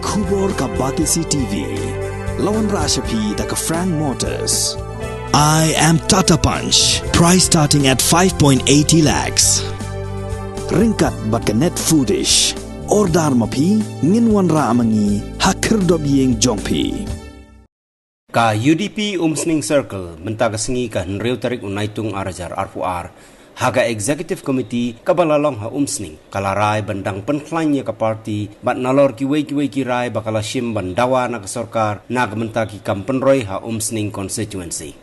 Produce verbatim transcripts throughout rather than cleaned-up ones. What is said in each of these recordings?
Khubor ka Batesi T V. La wanrah sha phi da ka Frank Motors. I am Tata Punch. Price starting at five point eighty lakhs. Ryngkat bad ka Net Foodish. Order ma phi, ngin wanrah ma ngi ha khyrdop ïing jong phi. Ka U D P Umsning Circle, mynta ka sngi ka hynriew tarik u Naitung ar hajar arphew ar, ha ka Executive Committee kaba la long ha Umsning, ka la rai ban dang pynkhlaiñ ïa ka party bad nalor kiwei kiwei ki rai ba ka la shim ban dawa na ka sorkar na ka bynta ki kam pynroi ha Umsning constituency.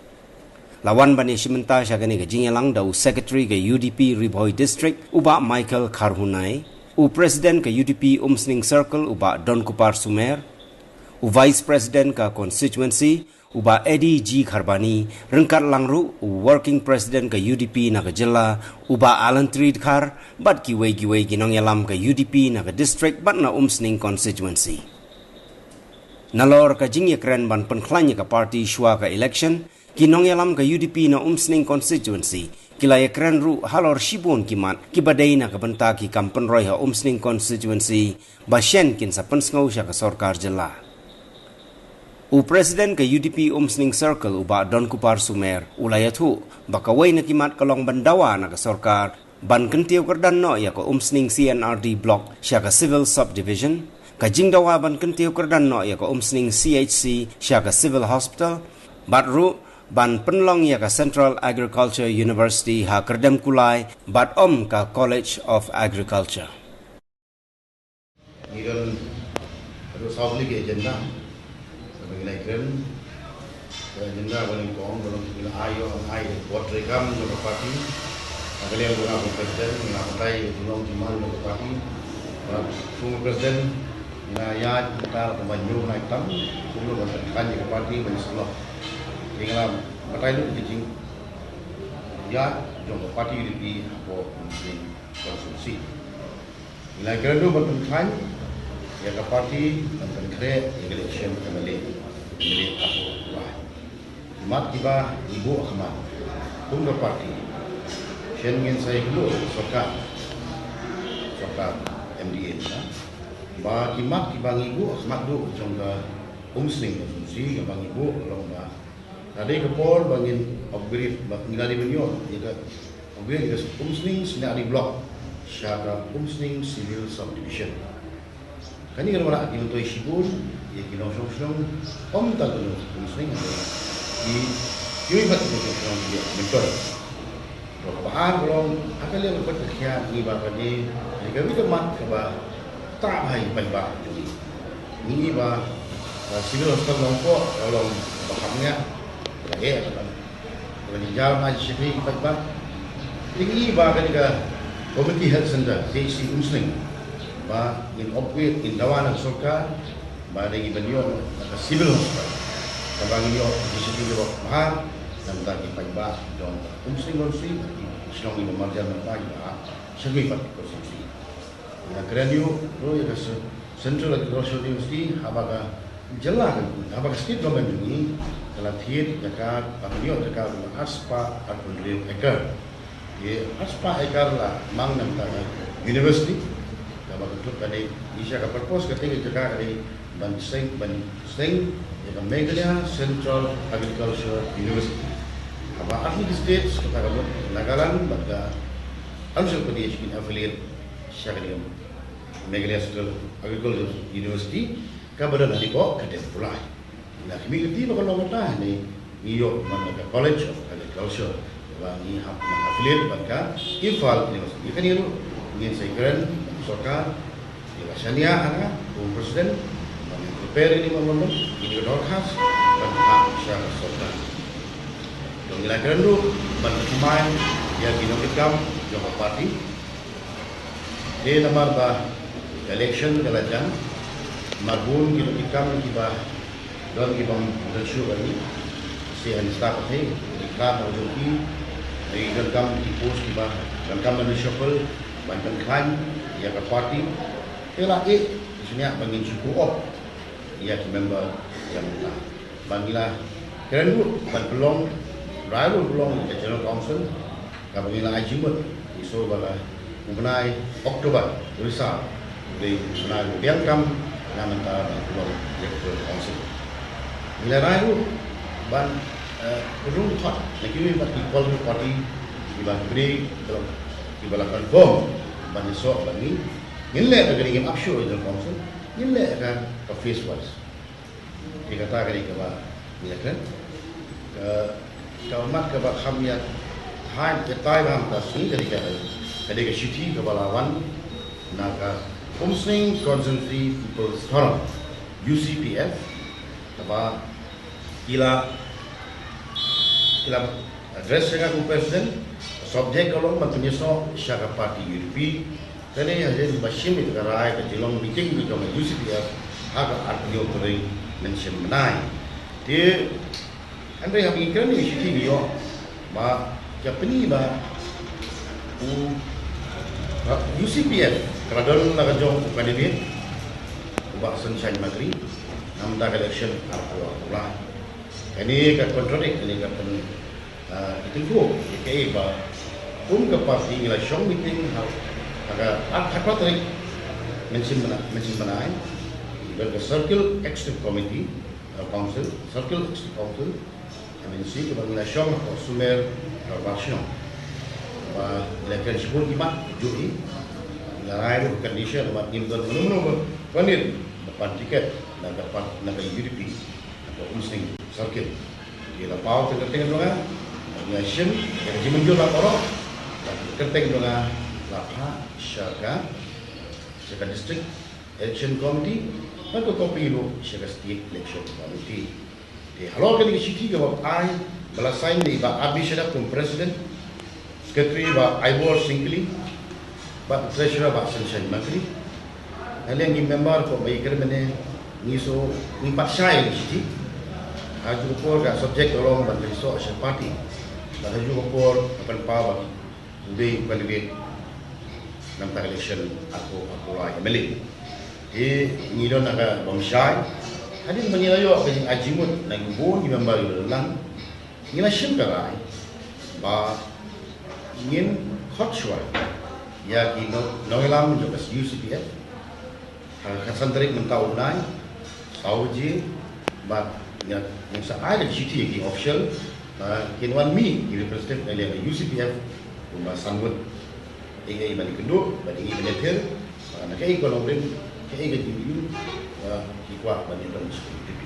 La wan ban ïashim bynta sha kane ka jingïalang da u Secretary ka U D P Ri Bhoi District, u Bah Michael Kharhunai, u President ka U D P Umsning Circle, u Bah Donkupar Sumer, u Vice President ka constituency, u Bah Eddie G Kharbani, ryngkat lang ruh u Working President ka U D P na ka jylla, u Bah Alan Tridkhar, bad kiwei kiwei ki nongïalam ka U D P na ka district bad na Umsning constituency. Nalor ka jingïakren ban pynkhlaiñ ïa ka party shuwa ka election, ki nongïalam ka U D P na Umsning constituency ki la ïakren ruh halor shibun ki mat kiba dei na ka bynta ki kam pynroi ha Umsning constituency, ba shen kin sa pynsngew sha ka sorkar jylla. U President ka U D P Umsning Circle, u Bah Donkupar Sumer, u la ïathuh ba kawei na ki mat ka long ban dawa na ka sorkar ban kyntiew kyrdan noh ïa ka Umsning C and R D Block sha ka Civil Subdivision, ka jingdawa ban kyntiew kyrdan noh ïa ka Umsning C H C sha ka Civil Hospital, bad ruh ban pynlong ïa ka Central Agriculture University ha Kyrdemkulai bad ym ka College of Agriculture. Ngi don haduh saw tylli ki agenda kaba ngi la ïakren. Ka agenda ba nyngkong ba long ngi la ai ïoh, ai vote treikam jong ka party. Ha ka liang jong nga kum president, ngi la batai ïa ki nongdemand jong ka party. Bad kum president ngi la ïaid mynta la kumba hynñiew bnai tam kumno ban pynkhlaiñ ïa ka party ban ïasyllok. Ngi la batai lut ïa ka jingïaid jong ka party U D P hapoh Umsning constituency. Ngi la kren ruh ban pynkhlaiñ ïa ka party ban pynkhreh ïa ka election M L A, M L A hapoh Ri Bhoi. Ki mat kiba ngi buh ha khmat kum ka party, shen ngin sa ïakynduh sorkar, sorkar M D A, ba ki mat kiba ngi buh ha khmat duh jong ka Umsning constituency, kaba ngi buh long ba ka dei ka por ba ngin upgrade, ba ngi la dei ban ïoh ïa ka upgrade ïa ka Umsning C and R D Block sha ka Umsning Civil Subdivision. Kane ka wanrah ki myntoi shibun ïa ki nongshong shnong, ym tang ka Umsning, ki kiwei pat ki nongshong shnong ki ïa myntoi. Ka ba ar ka long ha ka liang ka khia ngi ba kane ka dei ka mat kaba tang ha i paidbah jong ngi. Ngi ba, uh, Civil Hospital Nongpoh ka long ba kham ngiah, ka eh ka long, ka long jingjar na shisha i paidbah. Te ngi ba kane ka Community Health Center, C H C Umsning, ba ngin upgrade, ngin dawa na ka sorkar ba dei ngi ban ïoh na ka Civil Hospital, kaba ngin ïoh ka shisha i ba bha na ka bynta ki paidbah jong ka Umsning constituency, ki shnong kiba marjan marpa kiba sha kiwei pat ki constituency. Ngi la kren ïa u ruh ïa ka Central Agricultural University, haba ka jylla, haba ka state government jong ngi ka la thied jaka, ba ka ïoh jaka arspah arphew hynriew acre. Ïa arspah acre la mang na ka bynta ka university. Kaba ka tuk ka dei, ïa ka purpose kata ka jaka ka dei ban seng, ban seng ïa ka Meghalaya Central Agriculture University. Haba arphew state, kata ka mut Nagaland bad ka Arunachal Pradesh kin affiliate sha ka dei Meghalaya Central Agriculture University, kaba don ha Dibok, ka dei Pulai. Na ka mih ka ti ba ka long kata ne ngi ïoh man ka College of Agriculture, ba ngi hap ban affiliate bad ka Imphal University. Kane ruh ngin sa kren sorkar, ïa ka shaniah ha nga kum president, ba ngin prepare ïa ka memorandum, ïa ka dorkhas ban phah sha ka sorkar. To ngi la kren ruh ban thymmai ïa ki nongkitkam jong ka party. Te namar ba ka election ka la jan, namar bun ki nongkitkam kiba don kibym don shuh bad ngi, sha ngi stad, te ngi khlad na ka jong ki, ngi donkam ki post kiba donkam ban reshuffle ban pynkhlaiñ ïa ka party. Te la ïeh ki shaniah ba ngin shu co-opt ïa ki member ïa mynta. Ba ngi la kren ruh ban pynlong, rai ruh pynlong ïa ka General Council, kaba ngi la ai jingmut, ngi sngew ba la u bnai October, Risa, u dei u bnai ba biang kam Na mynta ban pynlong Electoral Council. Ngi la rai ruh ban, eh, pynrung thot na kiwei pat ki political party kiba ki briew kiba, kiba la confirm ban ïasoh bad ngi. Ngin leh ka dei ngim ap shuh Electoral Council. Ngin leh ka, ka phase wise. Te kata ka dei kaba ngi la kren. Ka, ka mat kaba kham ïa, ha, ïatai ba mynta sngi ka dei ka, ka dei ka shithi kaba la wan na ka Umsning Constituency People's Forum, U C P F, kaba ki la, ki la address ïa nga kum president, subject ka long ban pynïasoh sha ka party U D P. Kane hadien ba shim ïa ka rai ka jinglong meeting ka jong ka U C P F ha ka arphew tarik mynshem bnai. Te hynrei haba ngi kren ïa ka shithi ngi ïoh ba ka pyni ba u, ba U C P F ka la don la ka jong u candidate u Bah Sunshine Makri na mynta ka election arphew arphew lai. Kane ka contradict, kane ka pyn, ah, ka tyngkhuh ïa kaei ba kum ka party ngi la shong meeting ha, ha ka arphew tarik mynshem bnai, mynshem bnai. Don ka Circle Executive Committee, uh, Council, Circle Executive Council, M N C, kaba ngi la shong ha Sumer, ha Barshiong. Ba ngi la kren shibun ki mat, juh hi. Ngi la rai ruh condition ba ngim don mano mano ba pynïaid ba pan tiket na ka party, na ka U D P, na ka Umsning Circle. Ngi la paw teng kyrteng jong nga, ngi la shim ïa ka jingmynjur lang baroh. Bad kyrteng jong nga la phah sha ka, sha ka District Election Committee, bad ka copy ruh sha ka State Election Committee. Te halor kane ka shithi kaba ai, ba la sign da i Bah Abi Shadap kum President, Secretary Bah Ivor Syngkli, bad Treasurer Bah Sunshine Makri. Nalor ngi member ko ba ïakren mynne, ngi shu, ngi pat shai ïa ka shithi. Ha kajuh ka por ka subject ka long ban pynïasoh sha party. Bad ha kajuh ka por ka pynpaw ba u dei u candidate na ka election arphew arphew lai M L A. Te ngi don ha ka bym shai. Hadien ba ngi la ïoh ka jingai jingmut na ki bun ki member kiba la nang, ngi la shim ka rai ba ngin khot shuwa ïa ki nong, nongïalam jong ka U C P F. Ha ka khatsan tarik mynta u bnai, saw baje, bad ngi, ngi sa ai da ka shithi ïa ki official, ba kin wan mih ki representative na liang ka U C P F, kumba san ngut. Ei ei ban ïakynduh, ban ïa, ban ïathir, ba na kaei ka nongrim, kaei ka jingim, ba ki kwah ban ïadon sha ka U D P.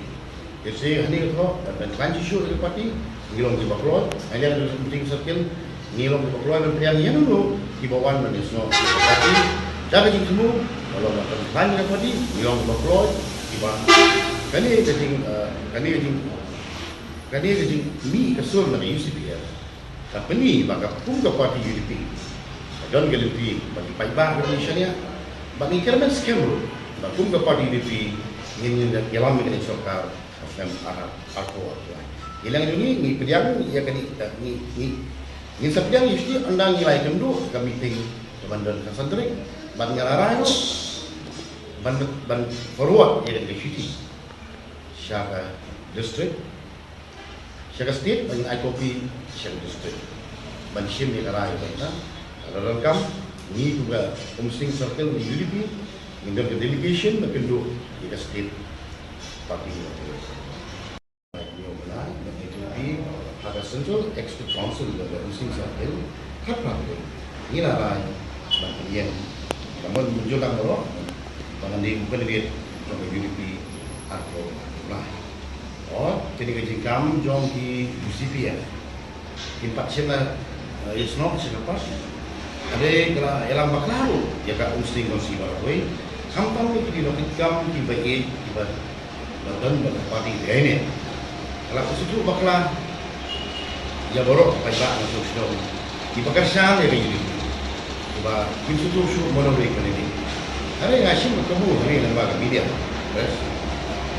Te sa hangne ka thoh, ban, ban khlaiñ shuh ïa ka party, ngi long kiba kloi, ha liang ka Umsning Circle, ngi long kiba kloi ban pdiang ïa ngi ruh kiba wan ban ïasnoh ïa ka party. Da ka jingthmu, ba long ban khlaiñ ïa ka party, ngi long kiba kloi, kiba. Kane ka jing, eh, kane ka jing, kane ka jingmih ka sur na ka U C P F. Ka pyni ba ka kum ka party U D P ka don ka lynti ba ki paidbah ki shaniah, ba ngi kyrmen skhem ruh ba kum ka party U D P ngin ïalam ïa kane ka sorkar ha snem ar, arphew arphew lai. Ngi la ngi, ngi pdiang ïa kane, ngi, ngi, ngin sa pdiang ïa ka shithi ynda ngi la ïakynduh ka meeting ka ban don ka khatsan tarik, bad ngi la rai ruh ban, ban forward ïa kane ka shithi sha ka district, sha ka state, ban ai copy sha ka district ban shim ïa ka rai. Bad na ka donkam, ngi kum ka Umsning Circle, ngi U D P, ngin don ka delegation ban kynduh ïa ka state party. Ngi ong mynta ban ai copy ha ka Central Executive Council jong ka Umsning Circle. Khatphra tarik ngi la rai ban pynïeng, ka mon mynjur lang baroh, ba ngan dei u candidate jong ka U D P arphew arphew lai. O, kane ka jingkam jong ki U C P F. Kin pat shim la, eh, ïasnoh sha ka party. Hynrei ka la ïalam bakla ruh ïa ka Umsning Constituency baroh kawei. Khamtam ïa ki nongkitkam kiba ïeit kiba la don bad ka party ka I N F. Ka la pynsngewthuh bakla ïa baroh ki paidbah na shnong shnong kiba kyrshan ïa ka U D P. Ba kim sngewthuh shuh mano dei kane dei. Hynrei nga shim ka kabu hangne lyngba ka media, press,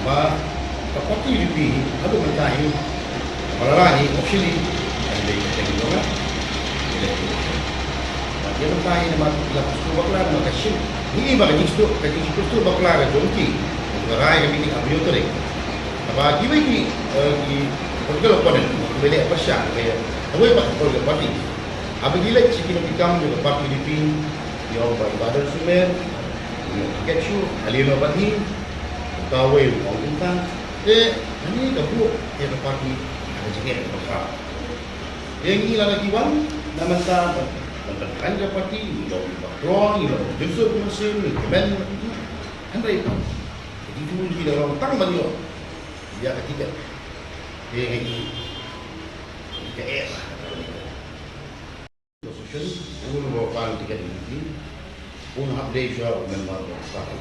ba ka party U D P haduh mynta hi, ba la rai hi officially, ka dei ka teng jong nga. Ba ïa mynta hi namar ki la pynskhem bakla namar ka shim. Ngi i ba ka jingsngewthuh, ka jingsngewthuh bakla ka jong ki, ka rai ka meeting arphew tarik. Ba kiwei ki, eh, ki political opponent, kiba leh pyrshah, kiba ïa, kawei pat ka political party. Haba ki leit sha ki nongkitkam jong ka party U D P, ki ong ba i Bah Don Sumer, u ïoh tiket shuh, halor bad ngi, Kawei u ong kumta, te hani ka buh ïa ka party ha ka jingeh kaba khraw. Te ngi lada ki wan na mynta ban, ban, ban kren ka party, ngi long kiba khraw, ngi long kiba jingsuh mynsiem, ngi kmen. Hynrei pat ka jingthmu jong ngi la long tang ban ïoh ïa ka tiket. Te ngi, ngi ka eh. Solution, un ba pan tiket U D P, un hap dei shuwa u member ba party.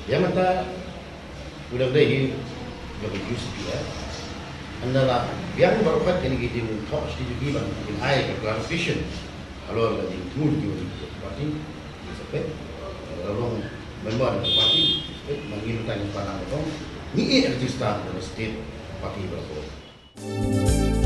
Ïa mynta u dang dei hi ba U C P eh. Ynda la biang baroh khat kine ki jingthoh sha U D P ban kin ai ka clarification halor ka jingthmu ki party. Ki sa peit, la long member ka party, peit, ma ngi mynta ngi pan lang ba tong, ngi ïa register ka state party baroh.